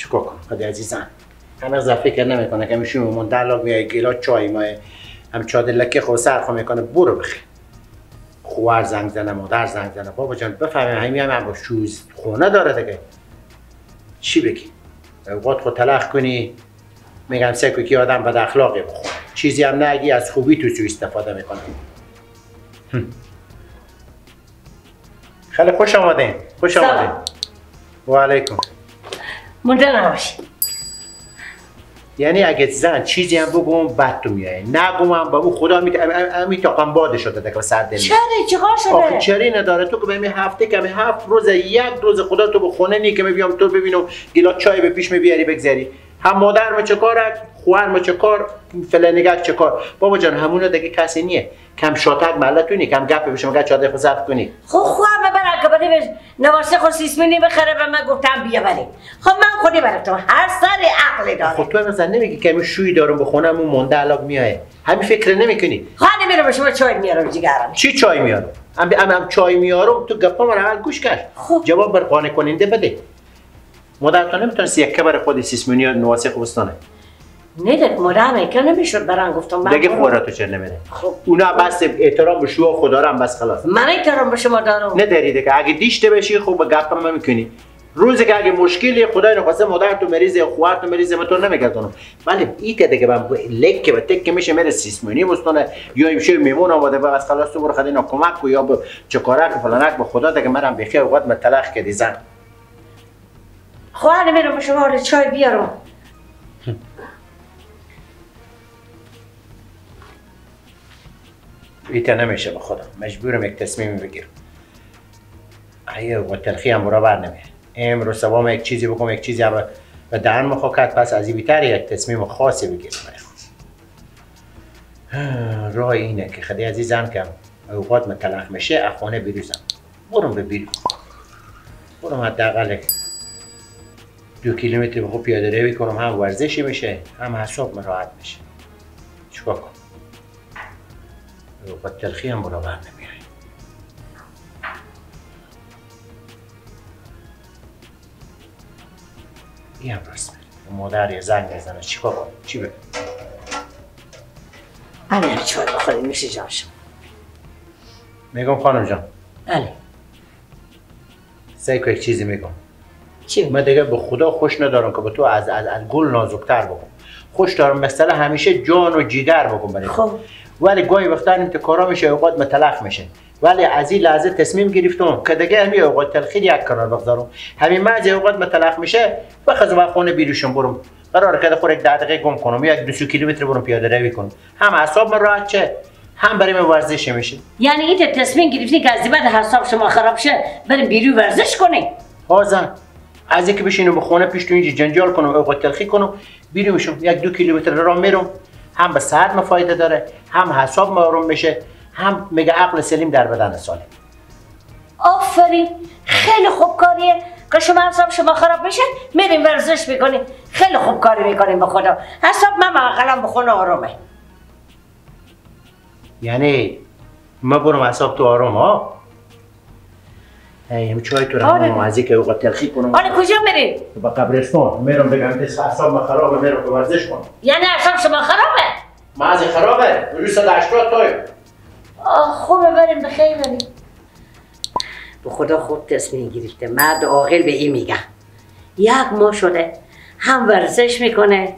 چیکار کنم خدا عزیزم؟ همه ضعفه که نمیکنه که میشیم من دلاغ میای گیلا چای مای هم چادر لکه خو سر خو میکنه برو بخیر. خوار زنگ زنه، مادر زنگ زنه، بابا جان بفهمیم همین هم با شوز خونه داره دیگه. چی بگی؟ اوقات خود تلخ کنی میگم سکو که آدم بد اخلاقی بخوره. چیزی هم نگی از خوبی تو سوء استفاده میکنه. خیلی خوش آمدین. خوش آمدین. و علیکم. مونده نباشی. یعنی اگه زن چیزی هم بگم بد تو میای، نگم هم با او خدا می تاقم باده شده دیگه سر دل. چرا چیکار شده؟ آخه چری نداره تو که به هفته کمی 7 روز یک روز خدا تو به خونه نی که می بیام تو ببینم گیلا چای به پیش می بیاری بگذری. هم مادر ما چه کار، خواهر ما چه کار، فلانگک چه کار. بابا جان همونه دیگه کسی نیه. کم شاتک ملتونی، کم گپ بشه مگه چادر خود صرف کنی. خب خواهم ببرم که بده نواسه خود سیسمینی بخره به من گفتم بیا بریم. خب من خودی برفتم هر سر عقل داره. خب تو مثلا نمیگی که شوی دارم به خونم اون مونده علاق میایه. همین فکر نمیکنی. خانه میرم به شما چای میارم جگرم. چی چای میارم؟ هم چای میارم تو گپا من اول گوش کن. خب جواب بر قانع کننده بده. مادر تو نمیتونست یک کبر خود سیسمونی نواسه خوبستانه. نه دیگه مادرم که نمیشد برام گفتم من دیگه خورا تو چه نمیره. خب اونا بس احترام به شوها خدا رو هم بس خلاص. من احترام به شما دارم. نه داری دیگه اگه دیشته بشی خب به گپ من میکنی. روزی که اگه مشکلی خدای نخواسته مادر تو مریضه خواهر تو مریضه من تو نمیگردونم. ولی این که دیگه من لکه به تکه میشه میره سیسمونی مستونه یا میشه میمون آماده بس خلاص تو برو خدا اینا کمک کو یا به چکارک فلانک به خدا دیگه منم بخیر اوقات متلخ کردی زن. خواهر میرم شما رو چای بیارم. ایتا نمیشه به خدا مجبورم یک تصمیم بگیرم. ایه و تلخی هم برابر نمیه. امروز صبح یک چیزی بکنم یک چیزی به دهن مخوا کرد پس از این بیتر یک تصمیم خاصی بگیرم. راه اینه که خدای عزیزم کم اوقات متلخ میشه از خانه بیروزم برم به بیرون برم حداقل 2 کیلومتر بخو پیاده روی کنم هم ورزشی میشه هم حساب راحت میشه. چیکار کنم؟ اوقات تلخی هم برابر نمیاد. این هم راست میگه. مادر یه زنگ میزنه چیکار کنم؟ چی بگم؟ همین چای بخوریم میشه جان شما. میگم خانم جان. بله. سعی کن یک چیزی میگم. چی؟ من دیگه به خدا خوش ندارم که به تو از از از گل نازکتر بگم. خوش دارم مثلا همیشه جان و جیگر بگم برای. خب. ولی گاهی وقتا این کارا میشه اوقات متلخ میشه. ولی از این لحظه تصمیم گرفتم که دیگه همین اوقات تلخی یک کنار بگذارم. همین بعضی اوقات متلخ میشه بخوام از خونه بیروشم برم. قرار کرده خور یک 10 دقیقه گم کنم یک 2 کیلومتر برم پیاده روی کنم. هم اعصاب من راحت شه هم برای من ورزش میشه. یعنی این تصمیم گرفتی که از بعد حساب شما خراب شه بریم بیرون ورزش کنیم؟ ها زن. از اینکه بشینم به خونه پیش تو اینجا جنجال کنم اوقات تلخی کنم بیرون میشم یک 2 کیلومتر راه میرم. هم به صحت ما فایده داره هم حساب ما آروم میشه هم میگه عقل سلیم در بدن سالم. آفرین خیلی خوب کاریه که شما حساب شما خراب میشه میریم ورزش میکنیم. خیلی خوب کاری میکنیم به خدا. حساب من عقلم به خونه آرومه. یعنی ما برم حساب تو آروم ها؟ ای چای تو رو از اینکه اوقات تلخی کنم. آره کجا میری؟ به قبرستان میرم بگم حساب ما خرابه میرم که ورزش کنم. یعنی حساب شما خرابه؟ ما از خرابه روی 180 تا. آه خوبه بریم بخیر بریم. به خدا خوب تصمیم گرفته. مرد عاقل به این میگه. یک ماه شده هم ورزش میکنه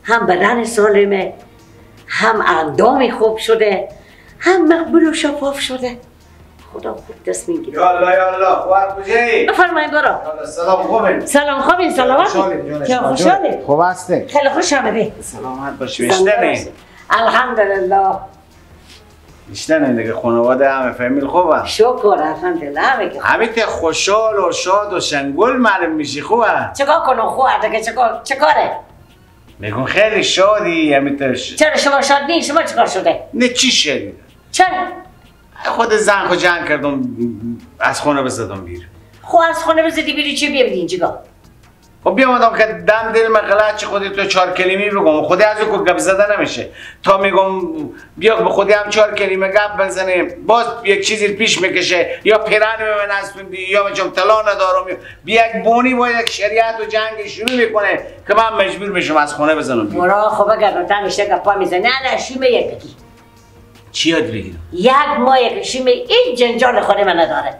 هم بدن سالمه هم اندامی خوب شده هم مقبول و شفاف شده. خدا خوب تصمیم گرفت. یا الله یا الله خواهر کجایی؟ بفرمایید برو. سلام خوبین. سلام خوبین سلامت. خوشحالین. خوب هستین. خیلی خوش آمدی. سلامت باشی. بیشترین. الحمدلله. بیشترین دیگه خانواده همه فامیل خوبه. شکر الحمدلله همه که همه ته خوشحال و شاد و شنگل معلوم میشی خوبه. چیکار کنم خوبه دیگه چیکاره؟ میگم خیلی شادی همه چرا شما شاد نی؟ شما چیکار شده؟ نه چی شدی؟ چرا؟ خود زن خود جنگ کردم از خونه بزدم بیرون. خب از خونه بزدی بیرون چی بیاری اینجا؟ خب بیامدم که دم دل من غلط چه خودی تو چهار کلمه بگم، خودی از او گپ زده نمیشه. تا میگم بیا به خودی هم چهار کلمه گپ بزنیم، باز یک چیزی پیش میکشه، یا پیرن من هستوندی یا من چون طلا ندارم، بیا یک بونی با یک شریعت و جنگ شروع میکنه که من مجبور میشم از خونه بزنم. مرا خب اگر تو همیشه گپا میزنی، نه شومه یک بگی. چی یاد بگیرم؟ یک ماه یک شومه این جنجال خونه من نداره.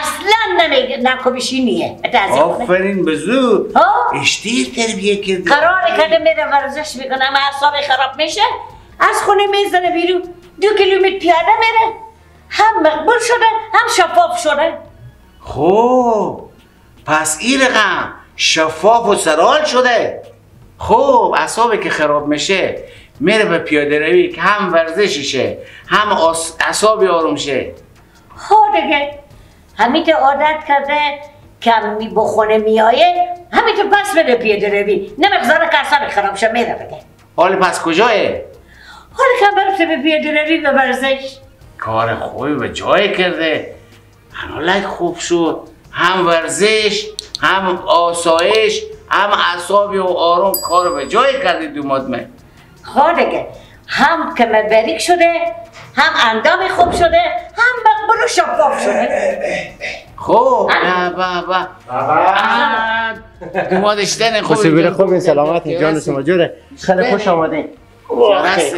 اصلا نمیگه نکوبشینیه. آفرین بزرگ. اشتیر تربیه کردی. قرار کرده میره ورزش میکنه، اما اعصاب خراب میشه، از خونه میزنه بیرون، 2 کیلومتر پیاده میره، هم مقبول شده هم شفاف شده. خب پس این رقم شفاف و سرال شده. خب اعصابی که خراب میشه میره به پیاده روی که هم ورزششه هم اعصابی آروم شه. خب دیگه همین که عادت کرده که می بخونه میایه، همین که پس بده پیاده روی، نمیگذاره که اعصاب خراب شه، میره بده. حال پس کجایه؟ حال که برفته به پیاده روی به ورزش. کار خوبی به جای کرده، حالت خوب شد، هم ورزش هم آسایش هم اعصابی و آروم، کار به جای کرده دوماد من. خب دیگه هم کمر باریک شده، هم اندام خوب شده، هم مقبول و شفاف شده. خب به به دوماد اشتن خوب. خوب خوب سلامت جان شما جوره. خیلی خوش آمدین.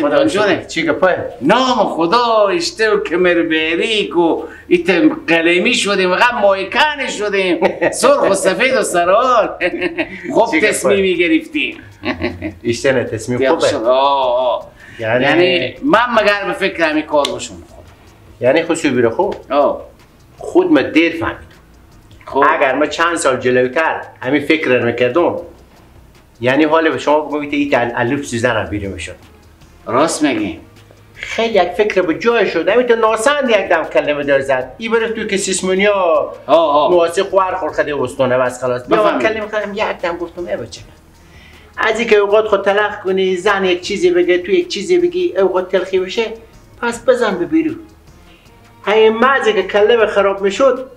خدا جونه چی گپه؟ نام خدا اشته و کمر باریک و ایت قلمی شدیم، غم مایکن شدیم، سرخ و سفید و سرال. خوب تصمیمی گرفتیم. اشته تصمیم خوبه. یعنی من مگر به فکر همین کار باشم. یعنی خود بیره خوب خود ما دیر فهمیدم. اگر ما چند سال جلوتر همین فکر رو میکردم، یعنی حالا به شما بگم ایت الف سوزن رو بیرون میشد. راست میگی. خیلی یک فکر به جای شد. همین تو ناسند یک دم کلمه دار زد. ای برفت تو که سیسمونیا مواسه خوار خور خده استونه بس خلاص. بیا کلمه خودم یک دم گفتم ای بچه، از اینکه اوقات خود تلخ کنی، زن یک چیزی بگه تو یک چیزی بگی، اوقات تلخی بشه، پس بزن به بیرون. همین مزه که کلمه خراب میشد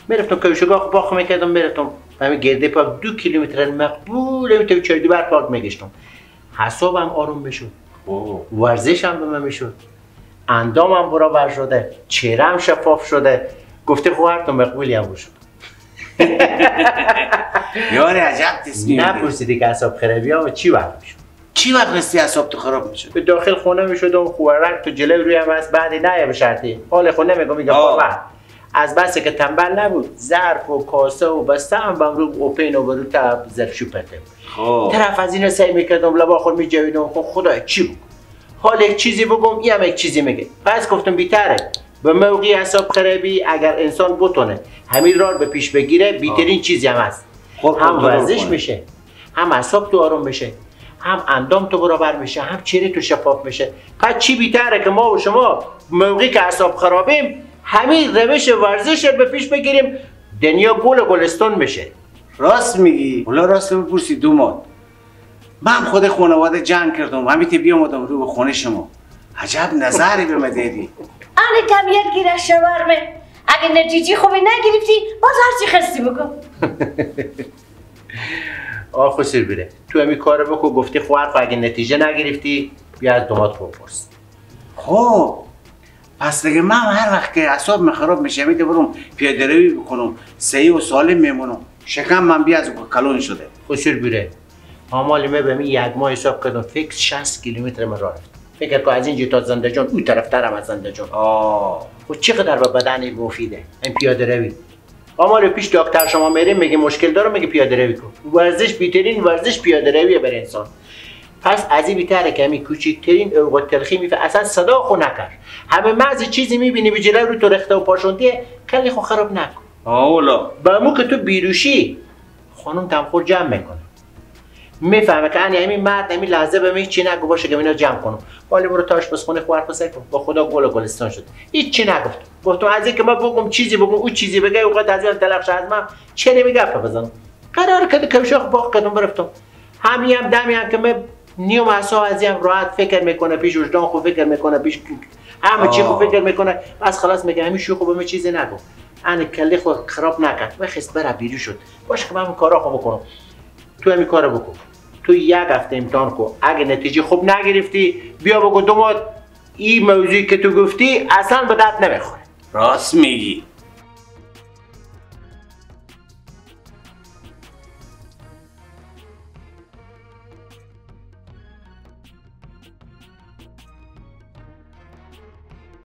میرفتم کوشگاه باخ میکردم، میرفتم همین گرده پاک 2 کیلومتر مقبول همین چای دوبر پاک میگشتم. حسابم آروم میشد، ورزشم به من میشد، اندامم برابر شده، چهرم شفاف شده. گفته خواهرتون مقبولی هم شد. یاره عجب تصمیم نپرسیدی که اعصاب خرابی ها چی وقت میشد؟ چی وقت رسی اعصاب تو خراب میشد؟ به داخل خونه میشدم، خوارک تو جلوی روی هم هست، بعدی نه به شرطی حال خونه میگم، میگم از بس که تنبل نبود، ظرف و کاسه و بسته هم بم رو اوپین و برو تا ظرفشو پرته. طرف از اینو سعی میکردم لبا خود میجویدم، خب خدای چی بگم؟ حال یک چیزی بگم این هم یک چیزی میگه. پس گفتم بیتره به موقعی اعصاب خرابی اگر انسان بتونه همین راه به پیش بگیره، بیترین چیزی هم هست. هم ورزش میشه، هم اعصاب تو آروم میشه، هم اندام تو برابر میشه، هم چهره تو شفاف میشه. پس چی بیتره که ما و شما موقعی که اعصاب خرابیم همین روش ورزش رو به پیش بگیریم، دنیا گل و گلستان میشه. راست میگی. والا راست بپرسی دوماد، من خود خانواده جنگ کردم، همین تی بیامدم رو به خونه شما. عجب نظری به من دادی. آنه کمیت گیره شوارمه. اگه نتیجه خوبی نگرفتی باز هرچی خستی بکن. آه خسیر بره تو همین کارو بکن. گفتی خواهر خو اگه نتیجه نگرفتی بیا از دوماد خود پرس. خب پس دیگه من هر وقت که اعصاب من خراب میشه میده برم پیاده روی بکنم، صحیح و سالم میمونم، شکم من بیا از کلون شده. خسیر بره آمال من به یک ماه حساب کردم فکر 60 کیلومتر من راه رفتم. فکر کن از اینجا تا زنده جان، اون طرف ترم از زنده جان. خب چقدر به بدن مفیده این پیاده روی. آمال پیش دکتر شما میریم میگه مشکل دارم، میگه پیاده روی کن. ورزش بیترین ورزش پیاده رویه برای انسان. پس از این بیتره که همین کوچکترین اوقات تلخی میفه اصلا صدا خو نکر. همه مغز چیزی میبینی به جلو رو تو رخته و پاشوندیه، کلی خو خراب نکن. والا با مو که تو بیروشی خانم تمخور جمع میکنه، میفهمه که یعنی همین مرد همین لحظه به من چی نگو باشه که اینا جمع کنم. ولی برو تاش بس خونه خواهر پسر کن. با خدا گل و گلستان شد. هیچ چی نگفت. گفتم از اینکه ما بگم چیزی بگم او چیزی بگه اوقات از این تلخ از من چه نمیگه بزنم. قرار کرد کمشاخ باغ کردم برفتم. همین هم دمی هم که من نیوم اعصاب از این راحت فکر میکنه، پیش وجدان خو فکر میکنه، پیش همه چی خو فکر میکنه. بس خلاص میگه همین شو خو به من چیزی نگو. انا کلی خو خراب نکرد. و خست بره بیرون شد. باشه که من کارا خو بکنم. تو همین کارو بکن. تو یک هفته امتحان کن، اگه نتیجه خوب نگرفتی بیا بگو دوماد این موضوعی که تو گفتی اصلا به درد نمیخوره. راست میگی.